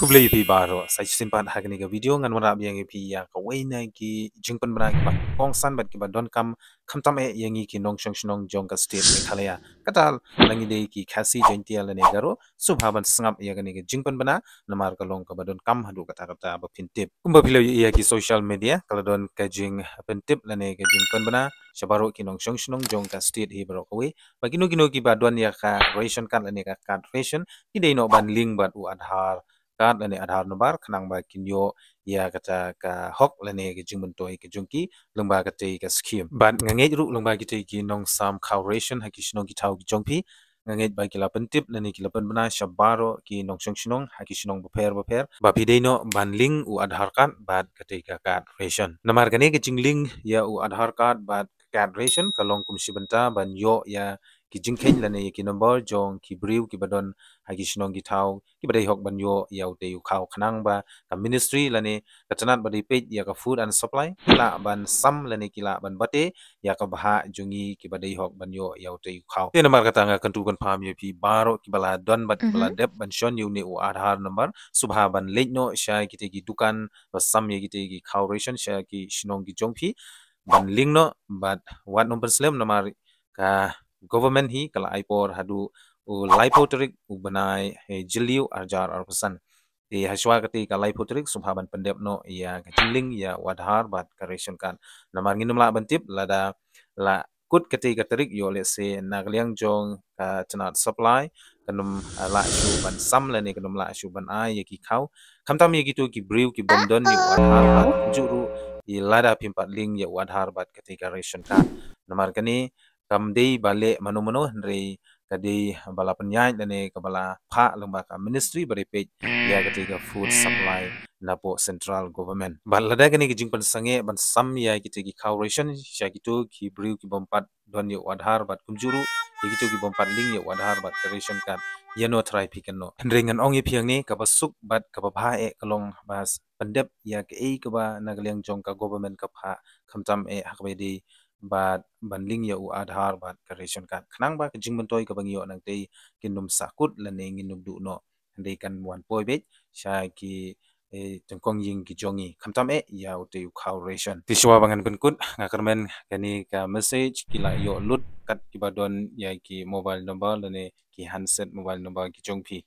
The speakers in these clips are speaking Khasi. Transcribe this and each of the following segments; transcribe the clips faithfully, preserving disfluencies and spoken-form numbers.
Khublei ïa phi baroh, sa shisien pat ha kane ka video ngan wanrah biang ïa phi ïa kawei na ki jingpynbna kiba kongsan bad kiba donkam, khamtam eh ïa ngi ki nongshong shnong jong ka state Meghalaya. Kata la ngi dei ki Khasi, Jaiñtia lane Garo, sngewbha ban sngap ïa kane ka jingpynbna namar ka long kaba donkam haduh katta katta ba phin tip. Kumba phi la ïohi ïa ki social media, ka la don ka jingpyntip lane ka jingpynbna sha baroh ki nongshong shnong jong ka state hi baroh kawei, ba kino kino kiba don ïa ka ration card lane ka card ration, ki dei noh ban link bad u Aadhaar card lane Aadhaar number khnang ba kin ïoh ïa kata ka hok lane ka jingmyntoi ka jong ki lyngba katei ka scheme. Bad nga ngeit ruh lyngba kitei ki nongsam khaw ration ha ki shnong ki thaw ki jong phi, nga ngeit ba ki la pyntip lane ki la pynbna sha baroh ki nongshong shnong ha ki shnong bapher bapher ba phi dei noh ban link u Aadhaar card bad katei ka card ration. Namar kane ka jinglink ïa u Aadhaar card bad ka card ration ka long kum shi bynta ban ïoh ïa ki jingkheiñ lane ïa ki number jong ki briew kiba don ha ki shnong ki thaw kiba dei hok ban ïoh ïa utei u khaw khnang ba ka ministry lane ka tnat ba dei peit ïa ka food and supply ki lah ban sam lane ki lah ban bate ïa ka bhah jong ngi kiba dei hok ban ïoh ïa utei u khaw. Te namar kata nga kyntu kynpham ïa phi baroh kiba la don bad kiba la dep ban shon ïa une u Aadhaar number, sngewbha ban leit noh sha kitei ki dukan ba sam ïa kitei ki khaw ration sha ki shnong ki jong phi ban link noh bad wat nym pynslem namar ka government hi ka la ai por haduh u laiphew tarik u bnai, eh, Jylliew arhajar arphew san. Te hashwa katei ka laiphew tarik sngewbha ban pyndep noh ïa ka jinglink ïa u Aadhaar bad ka ration card. Namar ngin nym lah ban tip lada la kut katei ka tarik ïoh lehse na ka liang jong ka tnat supply kan nym, ah, lah shuh ban sam lane kan nym lah shuh ban ai ïa ki khaw. Khamtam ïa kito ki briew ki bym don ïa u Aadhaar bad kumjuh ruh ïa lada phim pat link ïa u Aadhaar bad katei ka ration card. Namar kane kam dei ba leh mano mano hynrei ka dei ba la pynïaid lane kaba la phah lyngba ka ministry ba dei peit ïa katei ka food supply napoh central government. Bad lada kane ka jingpynsangeh ban sam ïa kitei ki khaw ration sha kito ki briew ki bym pat don ïa u Aadhaar bad kumjuh ruh ïa kito ki bym pat link ïa u Aadhaar bad ka ration card, ïa no trai phi kan noh. Hynrei ngan ong ïa phi hangne kaba suk bad kaba bha eh ka long ba pyndep ïa kaei kaba na ka liang jong ka government ka phah, khamtam eh ha kaba dei bad ban link ïa u Aadhaar bad ka ration card khnang ba ka jingmyntoi kaba ngi ïoh nangtei kin nym sahkut lane ngin nym duh noh. Hynrei kan wan poi beit sha ki, eh, tyngkong ïing ki jong ngi khamtam eh ïa utei u khaw ration. Te shuwa ba ngan pynkut nga kyrmen kane ka message ki la ïoh lut kat kiba don ïa ki mobile number lane ki handset mobile number ki jong phi.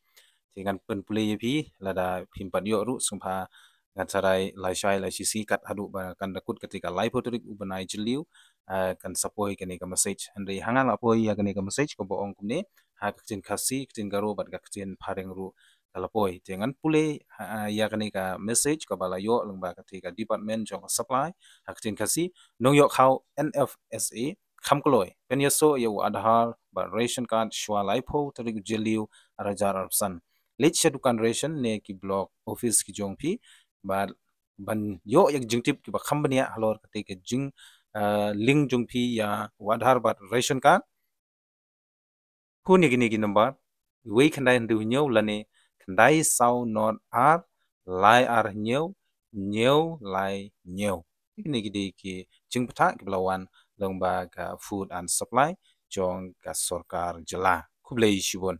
Te ngan pynpule ïa phi lada phim pat ïoh ruh sngewbha ngan sa rai lashai lashisngi kat haduh ba kan da kut katei ka laiphew tarik u bnai Jylliew, ah, kan sa poi kane ka message. Hynrei ha nga la poi ïa kane ka message kaba ong kumne ha ka ktien Khasi, ktien Garo bad ka ktien Phareng ruh ka la poi. Te ngan pule, ah, ïa kane ka message kaba la ïoh lyngba katei ka department jong ka supply ha ka ktien Khasi. Nongïoh khaw N F S A, kham kloi, pynïasoh ïa u Aadhaar bad ration card shuwa laiphew tarik u Jylliew arhajar arphew san. Leit sha dukan ration ne ki block office ki jong phi bad ban ïoh ïa ki jingtip kiba kham bniah halor katei ka jing, ah, link jong phi ïa u Aadhaar bad ration card. Phone ïa kine ki number, wei khyndai hynriew hynñiew lane khyndai saw nod ar lai ar hynñiew hynñiew lai hynñiew. Kine ki dei ki jingbthah kiba la wan lyngba ka food and supply jong ka sorkar jylla. Khublei shibun.